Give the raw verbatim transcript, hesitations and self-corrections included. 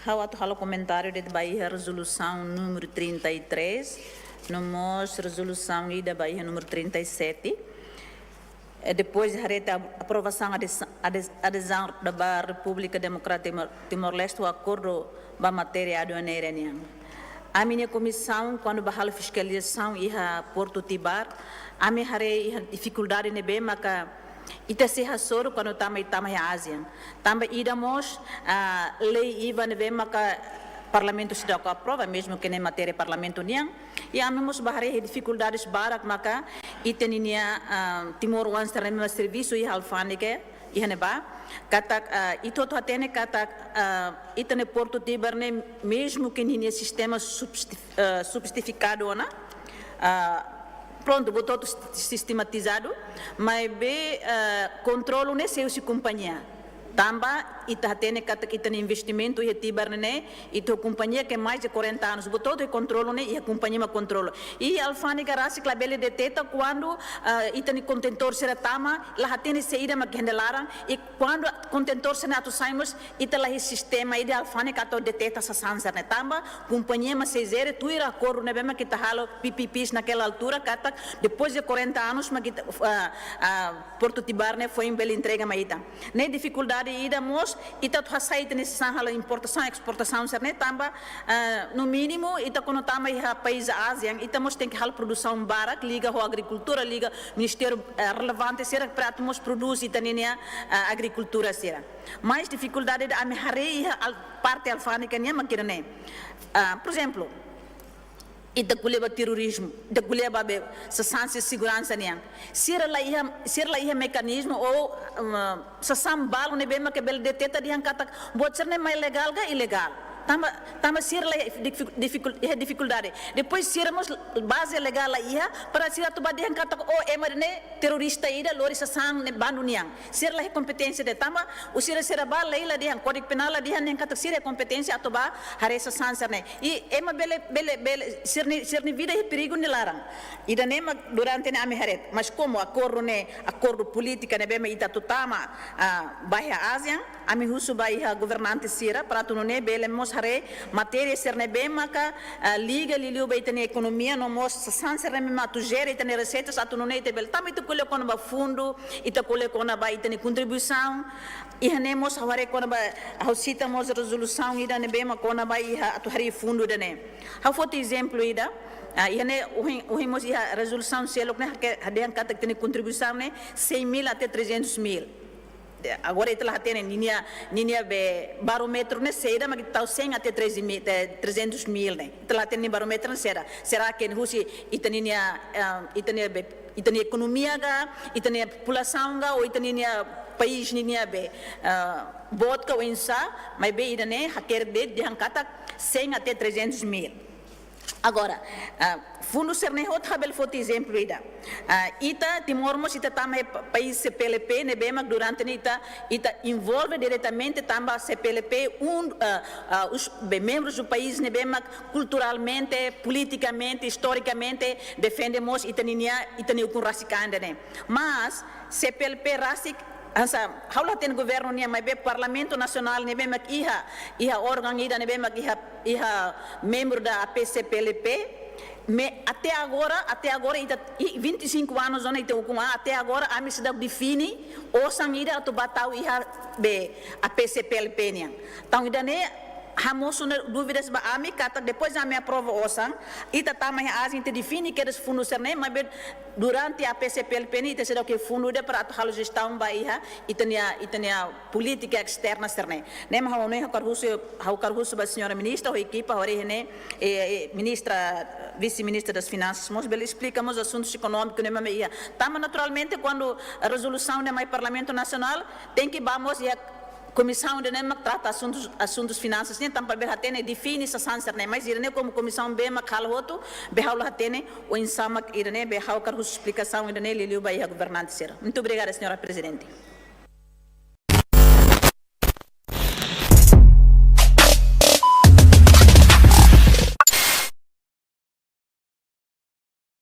Ha'u atu halo komentáriu de'it ba iha rezolusaun númeru trinta e três, no mós rezolusaun ida ba iha númeru trinta e sete. E depois de haree ita aprovasaun ade-, ade-, adezaun da ba Repúblika Demokrátika Timor, Timor-Leste ho akordu ba matéria aduaneira nian. Ami-nia komisaun, kuandu ba halo fiskalizasaun iha Portu Tibar, ami haree iha difikuldade ne'ebé maka ita sei hasoru kuandu tama, ita tama iha ASEAN. Tanba ida mós, ah, lei IVA ne'ebé maka Parlamentu seidauk aprova, mezmu ke ne'e matéria Parlamentu nian. I ami mós ba haree difikuldades barak maka ita-ninia, ah, timoroan sira ne'ebé servisu iha alfándega iha ne'ebá. Katak, ah, ita hotu hatene katak, ah, ita-nia Portu Tibar ne'e, mezmu ke ninia sistema substi-, ah, subsidifikadu ona, ah, prontu, buat hotu sist-, sistematizadu, maibé, ah, kontrolu ne'e sei husi kompañia. Tanba ita hatene katak ita-nia investimentu iha Tibar ne'e, ita ho kompañia ke mais de quarenta anos, buat hotu kontrolu ne'e iha kompañia mak kontrolu. I alfándega rasik labele deteta kuandu, ah, ita-nia kontentór sira tama, la hatene saida mak iha ne'e laran, i kuandu kontentór sira atu sai mós, ita la iha sistema ida alfándega atu deteta sasán sira-ne'e. Tanba kompañia mak sei jere tuir akordu ne'ebé mak ita halo, P P Ps naquela altura, katak depois de quarenta anos mak ita, ah, ah, Portu Tibar ne'e foin bele entrega mai ita. Ne'e difikuldade ida mós, ita atu hasai ita-nia sasán halo importasaun, esportasaun sira-ne'e, tanba, ah, no mínimu, ita kuandu tama iha país ASEAN, ita mós tenke halo produsaun barak, liga ho agrikultura, liga ministériu, eh, relevante sira para atu mós prodús ita-ninia, ah, agrikultura sira. Mais difikuldade ida ami haree iha al-, parte alfándega nian mak ida-ne'e. Ah, por ezemplu, ita ko'alia ba terrorizmu, ita ko'alia ba be sasán sira seguransa nian. Sira la iha, sira la iha mekanizmu ou, um, sasán balu ne'ebé maka bele deteta dehan katak buat sira-ne'e mak legál ka ilegál. Tanba, tanba sira la iha difiku-, difikul-, iha difikuldade. Depois sira mós baze legál la iha, para sira atu ba dehan katak, oh, ema ne'e terrorista ida lori sasán ne'e bandu nian. Sira la iha kompeténsia ida, tanba husi sira, sira ba lei la dehan, Kódigu Penál la dehan, dehan katak sira iha kompeténsia atu ba haree sasán sira-ne'e. I ema bele, bele, bele, sira-nia, sira-nia vida iha perigu nia laran. Ida-ne'e mak durante ne'e ami haree. Mas komu akordu ne'e, akordu polítika ne'ebé mak ita atu tama, ah, ba iha ASEAN, ami husu ba iha governante sira, para atu nune'e bele mós haree matéria sira ne'ebé maka, ah, liga liuliu ba ita-nia ekonomia, no mós sasán sira ne'ebé mak atu jere ita-nia reseitas, atu nune'e ita bele. Tanba ita ko'alia kona-ba fundu, ita ko'alia kona-ba ita-nia kontribuisaun. Iha ne'e mós ha'u haree kona-ba, ha'u sita mós rezolusaun ida ne'ebé mak kona-ba iha atu harii fundu ida-ne'e. Ha'u foti ezemplu ida, ah, iha ne'e ohin, ohin mós iha rezolusaun seluk ne'e hake-, dehan katak ita-nia kontribuisaun ne'e cem mil até trezentos mil. De, agora ita la hatene ninia, ninia be barómetru ne'e saida, mak ita tau cem até treze mil, eh, trezentos mil ne'e. Ita la hatene ninia barómetru ne'e saida. Será que husi ita-ninia, ah, ita-nia be, ita-nia ekonomia ka, ita-nia populasaun ka, ou ita-ninia país ninia be, ah, boot ka oinsá, maibé ida-ne'e hakerek de'it dehan katak cem até trezentos mil. Agora, ah, fundu sira-ne'e hotu ha'u bele foti ezemplu ida. Ah, ita, Timor mós ita tama iha pa-, país C P L P, ne'ebé mak durante ne'e ita, ita envolve diretamente tanba C P L P, un, ah, ah, os, be, membros do país ne'ebé mak kulturalmente, politikamente, istorikamente, defende mós ita-ninia, ita-nia ukun rasik an ida-ne'e. Mas, C P L P rasik, hanesan, ha'u la hatene governu nian, maibé Parlamentu Nasionál ne'ebé mak iha, iha órgaun ida ne'ebé mak iha, iha membru da A P C P L P, me, até agora, até agora, ita, i vinte e cinco anos ona ita ukun an, até agora, ami seidauk define osan ida atu ba tau iha be A P C P L P nian. Entaun, ida-ne'e, hamosu ona dúvidas ba ami, katak depois ami aprova osan, ita tama iha ASEAN, ita define kedas fundu sira-ne'e, maibé durante A P C P L P ne'e, ita seidauk iha fundu ida para atu halo jestaun ba iha, ita-nia, ita-nia polítika esterna sira-ne'e. Ne'e mak ha'u hanoin ha'u hakarak husu, ha'u hakarak husu ba señora ministra, ho ekipa, hodi iha ne'e, eh, eh, ministra, vise-ministra das Finansas, mós bele esplika mós asuntus ekonómiku ne'ebé mak iha. Tanba naturalmente, kuandu rezolusaun ne'e mai Parlamentu Nasionál, tenke ba mós iha komisaun ida ne'ebé mak trata asuntus, asuntus finansas nian, tanba bele hatene define sasán sira-ne'e, mas ida-ne'e komu komisaun B mak halo hotu, be ha'u la hatene oinsá mak ida-ne'e, be ha'u hakarak husu esplikasaun ida-ne'e liuliu ba iha governante sira. Muito obrigada, señora Presidente.